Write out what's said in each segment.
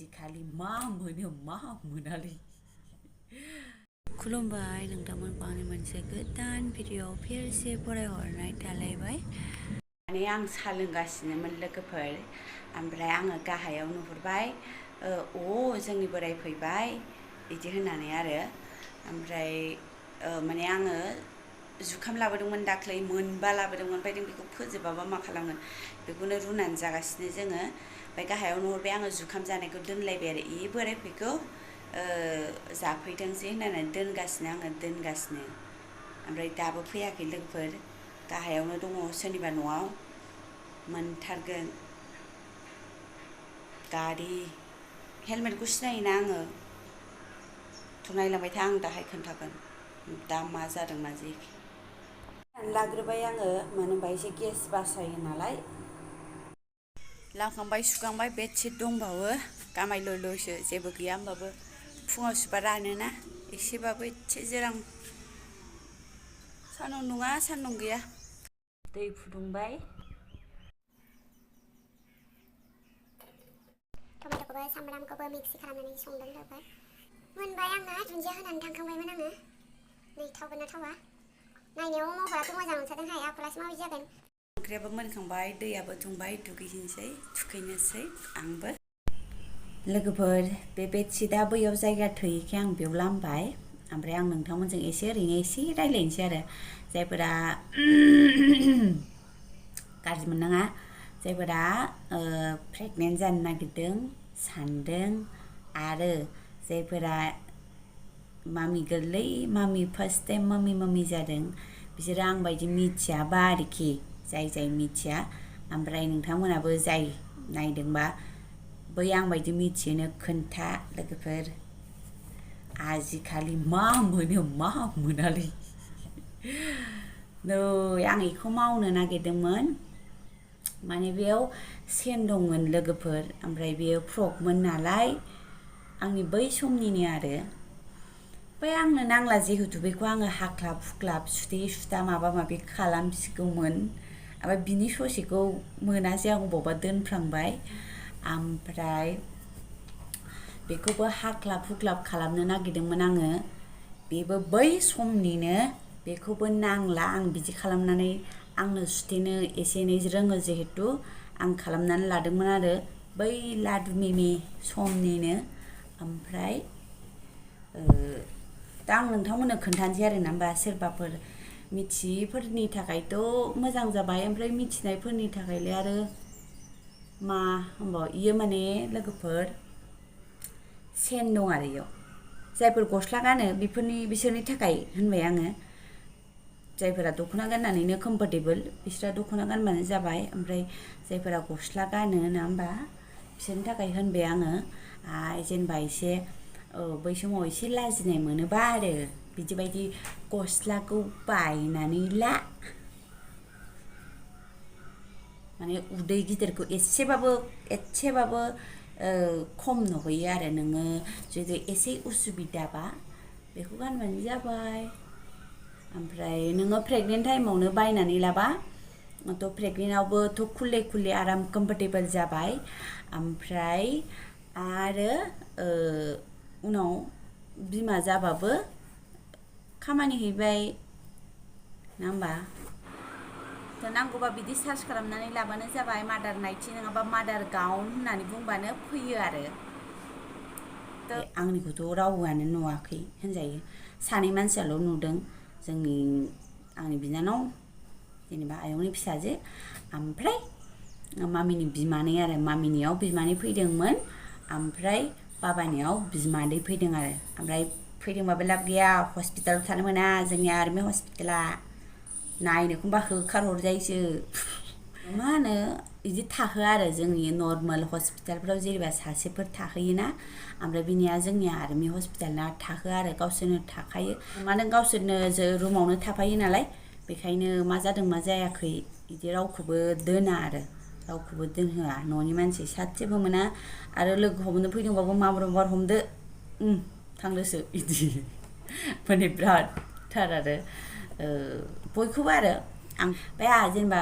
आजिखालि मा मोनो मा मोनालै खुलुमबाय नोंथांमोनखौ आंनि मोनसे गोदान भिडिअ फिरसे फरायहरनाय थालायबाय माने आं साहा लोंगासिनोमोन लोगोफोर ओमफ्राय आङो गाहायाव नुहुरबाय जोंनि बोराय फैबाय बिदि होननानै आरो ओमफ्राय माने आङो जुखाम लाबोदोंमोन दाख्लै मोनबा लाबोदोंमोन ओमफ्राय जों बेखौ फोजोबाबा मा खालामगोन बेखौनो रुनानै जागासिनो जोङो ओमफ्राय गाहायाव नुहुरबाय आङो जुखाम जानायखौ दोनलायबाय आरो बोराय फैखौ जाफैथोंसै होननानै दोनगासिनो ओमफ्राय दाबो फैयाखै लोगोफोर गाहायावनो दङ सोरनिबा न'आव मोनथारगोन गारि हेलमेटखौ सिनायोना आङो थ' नायलांबाय था आं दाहाय खोन्थागोन दा मा जादों मा जायाखै लाग्रोबाय आङो मानो होनबा एसे गेस बासायो नालाय लांखांबाय सुखांबाय बेडशिट दंबावो गामाय ल'ल'सो जेबो गैया होमबाबो फुङाव सुबा रानोना एसेबाबो एसे जोरां सान्दुं नङा सान्दुं गैया दै फुदुंबाय टमेट'खौबो सामब्रामखौबो मिक्सि खालामनानै संदों लोगो मोनबाय आंना दुन्दिया होनानै थांखांबायमोन आङो नै थावगोन ना थावा नायनायाव महराथ' मोजां ओंखारदोंहाय आखलासो माबायदि जागोन ओंख्रियाबो मोनखांबाय दैयाबो दुंबाय थुखैनोसै आंबो लोगोफोर बे बेडशिटआ बैयाव जायगा थोयैखाय आं बेयाव लामबाय ओमफ्राय आं नोंथांमोनजों ओरैनो एसे रायज्लायनोसै आरो जायफोरा गाज्रि मोननाङा जायफोरा प्रेगनेन्ट जानो नागिरदों सानदों आरो जायफोरा मामि गोरलै मामि फार्स्ट टाइम मामि जादों बिसोरो आं बायदि मिथियाबा आरोखि जाय मिथिया ओमफ्राय नोंथांमोनाबो जाय नायदोंबा बै आं बायदि मिथियोनो खोन्था लोगोफोर आजिखालि मा मोनो मा मोनालै नै आं बेखौ मावनो नागिरदोंमोन माने बेयाव सेन दंमोन लोगोफोर ओमफ्राय बेयो फ्रकमोन नालाय आंनि बै समनिनो आरो ओमफ्राय आंनो नांला जिहेतु बेखौ आङो हाख्लाब हुख्लाब सुथे माबा माबि खालामसिगौमोन ओमफ्राय बिनि ससेखौ मोनासै आं बबावबा दोनफ्लांबाय ओमफ्राय बेखौबो हाख्लाब हुख्लाब खालामनो नागिरदोंमोन आङो बेबो बै समनिनो बेखौबो नांला आं बिदि खालामनानै आंनो सुथेनो एसे एनै रोङो जिहेतु आं खालामनानै लादोंमोन आरो बै लादु मिमि समनिनो ओमफ्राय दा आं नोंथांमोननो खोन्थानोसै आरो ना होमबा सोरबाफोर मिथियैफोरनि थाखायथ' मोजां जाबाय ओमफ्राय मिथिनायफोरनि थाखायलाय आरो मा होनबा इयो माने लोगोफोर सेन दं आरो इयाव जायफोर गस्ला गानो बिसोरनि थाखाय होनबाय आङो जायफोरा दख'ना गाननानैनो कम्फर्टेबल बिसोरा दख'ना गानबानो जाबाय ओमफ्राय जायफोरा गस्ला गानो ना होमबा बिसोरनि थाखाय होनबाय आङो जेनेबा एसे बै समाव एसे लाजिनाय मोनोबा आरो बिदिबायदि गस्लाखौ बायनानै ला माने उदै गिदिरखौ एसेबाबो खम नुहैयो आरो नोङो जुदि एसे उसुबिदाबा बेखौ गानबानो जाबाय ओमफ्राय नोङो प्रेगनेन्ट टाइमावनो बायनानै लाबा थ' प्रेगनेन्टआवबोथ' खुले आराम कम्फर्टेबल जाबाय ओमफ्राय आरो उनाव बिमा जाबाबो खामानि हैबाय ना होमबा थ' नांगौबा बिदि सार्च खालामनानै लाबानो जाबाय मादार नाइटि नङाबा मादार गाउन होननानै बुंबानो फैयो आरो आंनिखौथ' रावबोआनो नुवाखै होनजायो सानै मानसियाल' नुदों आंनि बिनानाव जेनेबा आयंनि फिसाजो ओमफ्राय मामिनि बिमानै आरो मामिनियाव बिमानै फैदोंमोन ओमफ्राय बाबानियाव बिमादै फैदों आरो ओमफ्राय फैदोंबाबो लाब गैया हस्पिटालाव थानो मोना जोंनि आर्मि हस्पिटाला नायनोखौबा होखारहरजायोसो मा होनो बिदि थाहोआ आरो जोंनि नर्मेल हस्पिटालफ्राव जेनेबा सासेफोर थाहैयोना ओमफ्राय बिनिया जोंनि आर्मि हस्पिटालना थाहोआ आरो गावसोरनो थाखायो मानो गावसोरनो रुमावनो थाफायो नालाय बेखायनो मा जादों मा जायाखै बिदि रावखौबो दोना आरो रावखौबो दोनहोआ न'नि मानसि सासेबो मोना आरो लोगो हमनो फैदोंबाबो माबार हमदो थांदोसो बिदि माने बिराद थार आरो बयखौबो आरो ओमफ्राय आंहा जेनेबा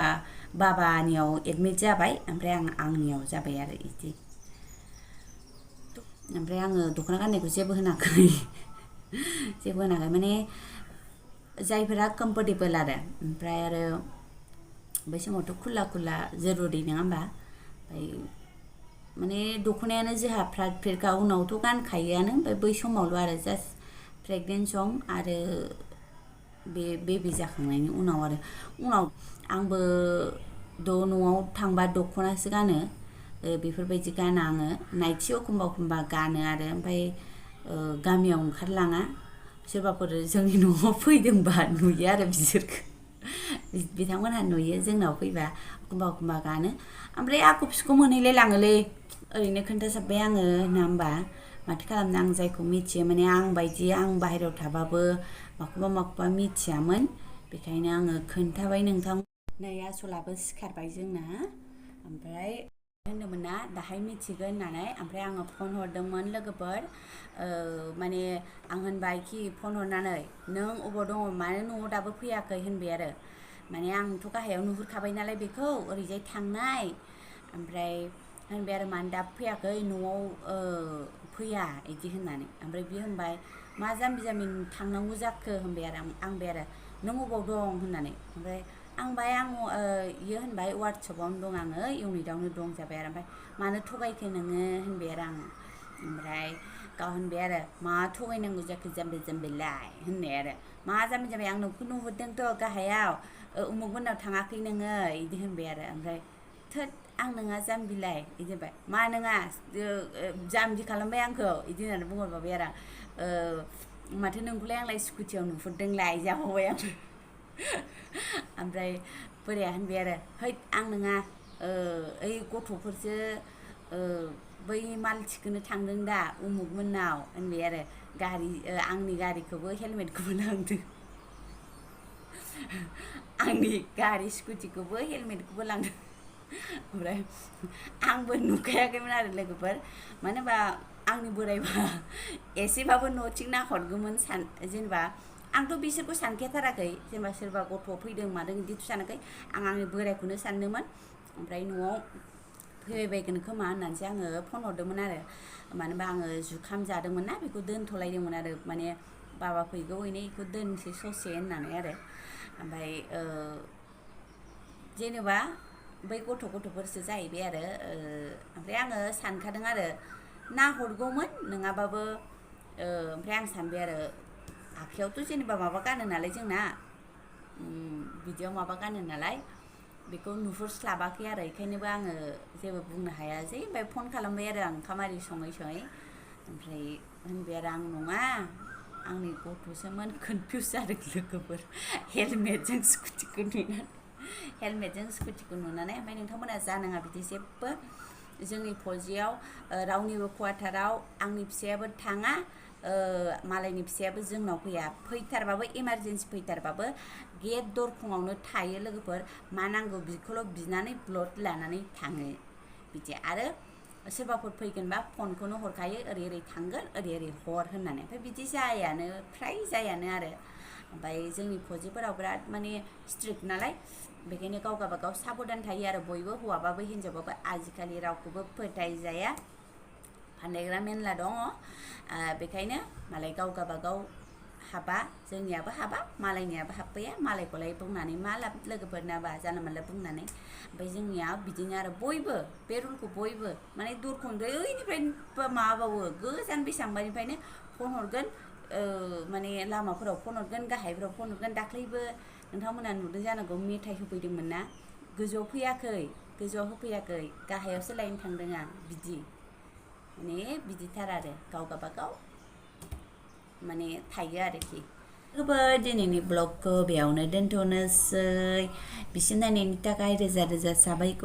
बाबानियाव एडमिट जाबाय ओमफ्राय आंनियाव जाबाय आरो बिदि थ' ओमफ्राय आङो दख'ना गाननायखौ जेबो होनाखै जेबो होनाखै माने जायफोरा कम्फर्टेबल आरो ओमफ्राय आरो बै समावथ' खुला खुला जरुरि नङा होमबा ओमफ्राय माने दख'नायानो जोंहा फ्रात फ्रिटखा उनावथ' गानखायोआनो ओमफ्राय बै समावल' आरो जास्ट प्रेगनेन्ट सम आरो बे बेबि जाखांनायनि उनाव आरो उनाव आंबो न'आव थांबा दख'नासो गानो बेफोरबायदि गाना आङो नाइटि एखमबा गानो आरो ओमफ्राय गामियाव ओंखारलाङा सोरबाफोर जोंनि न'आव फैदोंबा नुयो आरो बिसोरखौ बिथांमोनहा नुयो जोंनाव फैबा एखमबा गानो ओमफ्राय आख' फिखौ मोनहैलाय लाङोलै ओरैनो खोन्थासाबबाय आङो ना होमबा माथो खालामनो आं जायखौ मिथियो माने आं बायदि आं बाहेरायाव थाबाबो माखौबा मिथियामोन बेखायनो आङो खोन्थाबाय नोंथां नै आसलाबो सिखारबाय जोंना ओमफ्राय होनदोंमोन ना दाहाय मिथिगोन होननानै ओमफ्राय आङो फन हरदोंमोन लोगोफोर माने आं होनबाय कि फन हरनानै नों अबाव दङ मानो न'आव दाबो फैयाखै होनबाय आरो माने आंथ' गाहायाव नुहुरखाबाय नालाय बेखौ ओरैजाय थांनाय ओमफ्राय होनबाय आरो मानो दाबो फैयाखै न'आव फैया इदि होननानै ओमफ्राय बियो होनबाय मा जाम्बि जाम्बि थांनांगौ जाखो होनबाय आरो आंबाय आरो नों अबाव दं होननानै ओमफ्राय इयो होनबाय वाट्सएपआवनो दं आङो इउनिटआवनो दं जाबाय आरो ओमफ्राय मानो थगायखो नोङो होनबाय आरो आङो ओमफ्राय गाव होनबाय आरो मा थगायनांगौ जाखो जाम्बि जाम्बिलाय होननाय आरो मा जाम्बि जाम्बि आं नोंखौ नुहुरदोंथ' गाहायाव उमुक मोननाव थाङाखै नोङो इदि होनबाय आरो ओमफ्राय थोद आं नोङा जाम्बिलाय इदि होनबाय मा नोङा जाम्बि खालामबाय आंखौ इदि होननानै बुंहरबाय आरो माथो नोंखौलाय आंलाय स्कुटियाव नुहुरदोंलाय जाबावबाय आं ओमफ्राय बोराया होनबाय आरो हैद आं नोङा ओइ गथ'फोरसो बै माल थिखोनो थांदों दा उमुक मोननाव होनबाय आरो आंनि गारिखौबो हेलमेटखौबो लांदों आंनि गारि स्कुटिखौबो हेलमेटखौबो लांदों ओमफ्राय आंबो नुखायाखैमोन आरो लोगोफोर मानो होनबा आंनि बोरायबा एसेबाबो न'थिं नाहरगौमोन जेनेबा आंथ' बिसोरखौ सानखाथाराखै जेनेबा सोरबा गथ' फैदों मादों बिदिथ' सानाखै आं आंनि बोरायखौनो सानदोंमोन ओमफ्राय न'आव फैबायगोन खोमा होननानैसो आङो फन हरदोंमोन आरो मानो होनबा आङो जुखाम जादोंमोन ना बेखौ दोनथ'लायदोंमोन आरो माने बाबा फैगौ बेखौ दोनसै ससे होननानै आरो ओमफ्राय जेनेबा बै गथ'फोरसो जाहैबाय आरो ओमफ्राय आङो सानखादों आरो नाहरगौमोन नङाबाबो ओमफ्राय आं सानबाय आरो आखायावथ' जेनेबा माबा गानो नालाय जोंना बिदियाव माबा गानो नालाय बेखौ नुहुरस्लाबाखै आरो बेखायनोबो आङो जेबो बुंनो हायासै ओमफ्राय फन खालामबाय आरो आं ओंखाम आरि सङै ओमफ्राय होनबाय आरो आं नङा आंनि गथ'सोमोन कनफिउस जादों लोगोफोर हेलमेटजों स्कुटिखौ नुनानै ओमफ्राय नोंथांमोना जानाङा बिदि जेबो जोंनि फौजियाव रावनिबो क्वार्टाराव आंनि फिसायाबो थाङा मालायनि फिसायाबो जोंनाव फैया फैथारबाबो इमारजेन्सि फैथारबाबो गेट दरखङावनो थायो लोगोफोर मा नांगौ बिखौल' बिनानै ब्लड लानानै थाङो बिदि आरो सोरबाफोर फैगोनबा फनखौनो हरखायो ओरै थांगोन ओरै हर होननानै ओमफ्राय बिदि जायानो फ्राय जायानो आरो ओमफ्राय जोंनि फौजिफोराव बिराद माने स्ट्रिक्ट नालाय बेखायनो गाव गावबागाव साबधान थायो आरो बयबो हौवाबाबो हिनजावबाबो आजिखालि रावखौबो फोथायजाया फानदायग्रा मेनला दङ बेखायनो मालाय गाव गावबागाव हाबा जोंनियाबो हाबा मालायनियाबो हाबफैया मालायखौलाय बुंनानै मा लाब लोगोफोर नाबा जानला मोनला बुंनानै ओमफ्राय जोंनिया बिदिनो आरो बयबो बे रुलखौ बयबो माने दरखंनिफ्राय ओइनिफ्राय माबाबावो गोजान बेसेबांबानिफ्रायनो फन हरगोन माने लामाफोराव फन हरगोन गाहायफोराव फन हरगोन दाख्लैबो नोंथांमोना नुदों जानांगौ मेथाइ होफैदोंमोन ना गोजौआव होफैयाखै गाहायावसो लायनो थांदों आं बिदि माने बिदिथार आरो गाव गावबागाव माने थायो आरोखि लोगोफोर दिनैनि ब्लगखौ बेयावनो दोनथ'नोसै बिसिम नायनायनि थाखाय रोजा रोजा साबायखर